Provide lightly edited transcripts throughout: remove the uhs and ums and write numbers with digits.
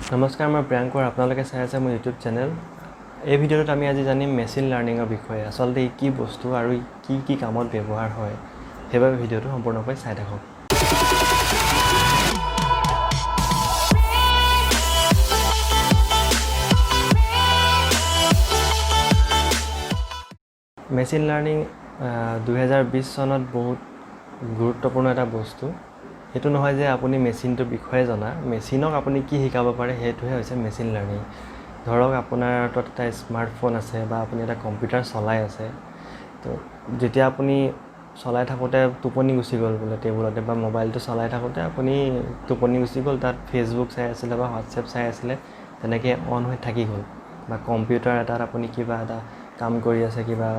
নমস্কাৰ, মই প্ৰিয়াংকৰ। আপোনালোকে চাই আছে মোৰ ইউটিউব চেনেল। এই ভিডিঅ'টোত আমি আজি জানিম মেচিন লাৰ্ণিঙৰ বিষয়ে। আচলতে ই কি বস্তু আৰু ই কি কি কামত ব্যৱহাৰ হয়, সেইবাবে ভিডিঅ'টো সম্পূৰ্ণকৈ চাই থাকক। মেচিন লাৰ্ণিং 2020 চনত বহুত গুৰুত্বপূৰ্ণ এটা বস্তু। সেইটো নহয় যে আপুনি মেচিনটোৰ বিষয়ে জনা, মেচিনক আপুনি কি শিকাব পাৰে, সেইটোহে হৈছে মেচিন লাৰ্ণিং। ধৰক আপোনাৰ হাতত এটা স্মাৰ্টফোন আছে বা আপুনি এটা কম্পিউটাৰ চলাই আছে। তো যেতিয়া আপুনি চলাই থাকোঁতে টোপনি গুচি গ'ল বোলে টেবুলতে, বা মোবাইলটো চলাই থাকোঁতে আপুনি টোপনি গুচি গ'ল, তাত ফেচবুক চাই আছিলে বা হোৱাটছএপ চাই আছিলে, তেনেকৈ অন হৈ থাকি গ'ল। বা কম্পিউটাৰ এটাত আপুনি কিবা এটা কাম কৰি আছে, কিবা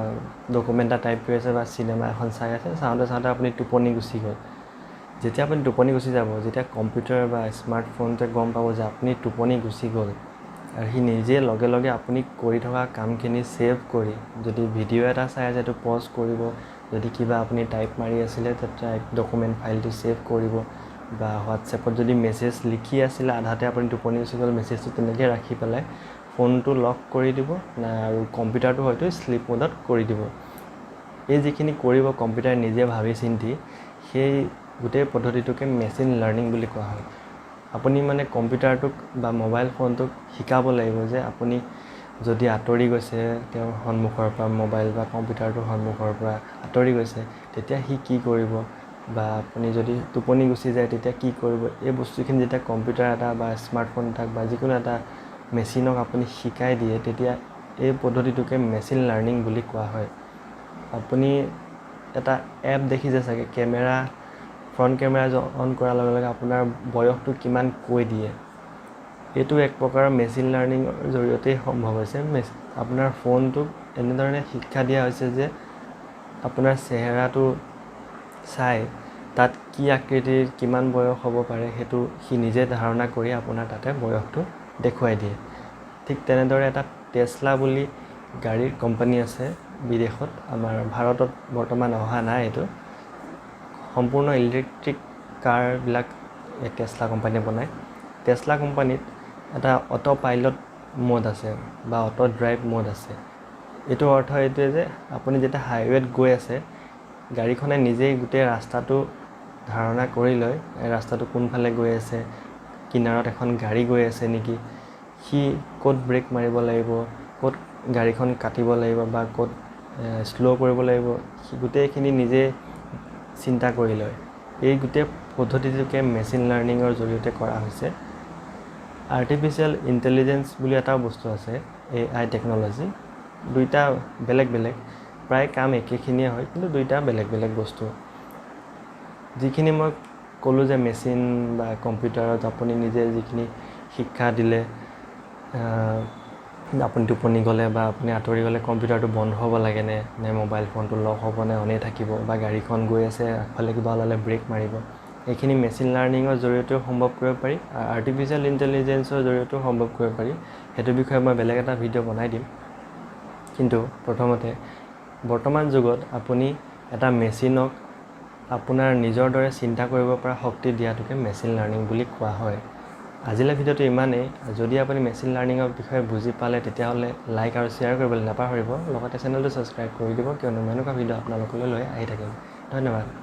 ডকুমেণ্ট এটা টাইপ কৰি আছে বা চিনেমা এখন চাই আছে, চাওঁতে চাওঁতে আপুনি টোপনি গুচি গ'ল। যেতিয়া আপুনি টোপনি গুচি যাব, যেতিয়া কম্পিউটাৰ বা স্মাৰ্টফোনটোৱে গম পাব যে আপুনি টোপনি গুচি গ'ল, আৰু সি নিজে লগে লগে আপুনি কৰি থকা কামখিনি ছেভ কৰি, যদি ভিডিঅ' এটা চাই আছে সেইটো পজ কৰিব, যদি কিবা আপুনি টাইপ মাৰি আছিলে টাইপ ডকুমেণ্ট ফাইলটো ছেভ কৰিব, বা হোৱাটছএপত যদি মেছেজ লিখি আছিলে, আধাতে আপুনি টোপনি গুচি গ'ল, মেছেজটো তেনেকৈ ৰাখি পেলাই ফোনটো লক কৰি দিব আৰু কম্পিউটাৰটো হয়তো শ্লিপ মোডত কৰি দিব। এই যিখিনি কৰিব কম্পিউটাৰে নিজে ভাবি চিন্তি, সেই গোটেই পদ্ধতিটোকে মেচিন লাৰ্ণিং বুলি কোৱা হয়। আপুনি মানে কম্পিউটাৰটোক বা মোবাইল ফোনটোক শিকাব লাগিব যে আপুনি যদি আঁতৰি গৈছে তেওঁৰ সন্মুখৰ পৰা, মোবাইল বা কম্পিউটাৰটোৰ সন্মুখৰ পৰা আঁতৰি গৈছে, তেতিয়া সি কি কৰিব, বা আপুনি যদি টোপনি গুচি যায় তেতিয়া কি কৰিব। এই বস্তুখিনি যেতিয়া কম্পিউটাৰ এটা বা স্মাৰ্টফোন এটাক বা যিকোনো এটা মেচিনক আপুনি শিকাই দিয়ে, তেতিয়া এই পদ্ধতিটোকে মেচিন লাৰ্ণিং বুলি কোৱা হয়। আপুনি এটা এপ দেখিছে চাগে, কেমেৰা, ফ্ৰণ্ট কেমেৰা অন কৰাৰ লগে লগে আপোনাৰ বয়সটো কিমান কৈ দিয়ে। এইটো এক প্ৰকাৰৰ মেচিন লাৰ্ণিঙৰ জৰিয়তেই সম্ভৱ হৈছে। আপোনাৰ ফোনটোক এনেধৰণে শিক্ষা দিয়া হৈছে যে আপোনাৰ চেহেৰাটো চাই তাত কি আকৃতিৰ কিমান বয়স হ'ব পাৰে, সেইটো সি নিজে ধাৰণা কৰি আপোনাৰ তাতে বয়সটো দেখুৱাই দিয়ে। ঠিক তেনেদৰে এটা টেছলা বুলি গাড়ীৰ কোম্পানী আছে বিদেশত, আমাৰ ভাৰতত বৰ্তমান অহা নাই। এইটো সম্পূৰ্ণ ইলেক্ট্ৰিক কাৰবিলাক এই টেছলা কোম্পানীয়ে বনায়। টেছলা কোম্পানীত এটা অট' পাইলট মোড আছে বা অট' ড্ৰাইভ মোড আছে। এইটোৰ অৰ্থ এইটোৱে যে আপুনি যেতিয়া হাইৱেত গৈ আছে, গাড়ীখনে নিজেই গোটেই ৰাস্তাটো ধাৰণা কৰি লয়, এই ৰাস্তাটো কোনফালে গৈ আছে, কিনাৰত এখন গাড়ী গৈ আছে নেকি, সি ক'ত ব্ৰেক মাৰিব লাগিব, ক'ত গাড়ীখন কাটিব লাগিব বা ক'ত শ্ল' কৰিব লাগিব, সি গোটেইখিনি নিজে চিন্তা কৰি লয়। এই গোটেই পদ্ধতিটোকে মেচিন লাৰ্ণিঙৰ জৰিয়তে কৰা হৈছে। আৰ্টিফিচিয়েল ইণ্টেলিজেঞ্চ বুলি এটাও বস্তু আছে, এআই টেকন'লজি। দুইটা বেলেগ বেলেগ, প্ৰায় কাম একেখিনিয়ে হয়, কিন্তু দুইটা বেলেগ বেলেগ বস্তু। যিখিনি মই ক'লোঁ যে মেচিন বা কম্পিউটাৰত আপুনি নিজে যিখিনি শিক্ষা দিলে, আপুনি টোপনি গ'লে বা আপুনি আঁতৰি গ'লে কম্পিউটাৰটো বন্ধ হ'ব লাগেনে নে মোবাইল ফোনটো লক হ'ব নে অনেই থাকিব, বা গাড়ীখন গৈ আছে আগফালে কিবা ওলালে ব্ৰেক মাৰিব, এইখিনি মেচিন লাৰ্ণিঙৰ জৰিয়তেও সম্ভৱ কৰিব পাৰি, আৰ্টিফিচিয়েল ইণ্টেলিজেঞ্চৰ জৰিয়তেও সম্ভৱ কৰিব পাৰি। সেইটো বিষয়ে মই বেলেগ এটা ভিডিঅ' বনাই দিম। কিন্তু প্ৰথমতে বৰ্তমান যুগত আপুনি এটা মেচিনক আপোনাৰ নিজৰ দৰে চিন্তা কৰিব পৰা শক্তি দিয়াটোকে মেচিন লাৰ্ণিং বুলি কোৱা হয়। আজিলৈ ভিডিঅ'টো ইমানেই। যদি আপুনি মেচিন লাৰ্ণিঙৰ বিষয়ে বুজি পালে, তেতিয়াহ'লে লাইক আৰু শ্বেয়াৰ কৰিবলৈ নাপাহৰিব। লগতে চেনেলটো ছাবস্ক্ৰাইব কৰি দিব, কিয়নো মই এনেকুৱা ভিডিঅ' আপোনালোকলৈ লৈ আহি থাকিম। ধন্যবাদ।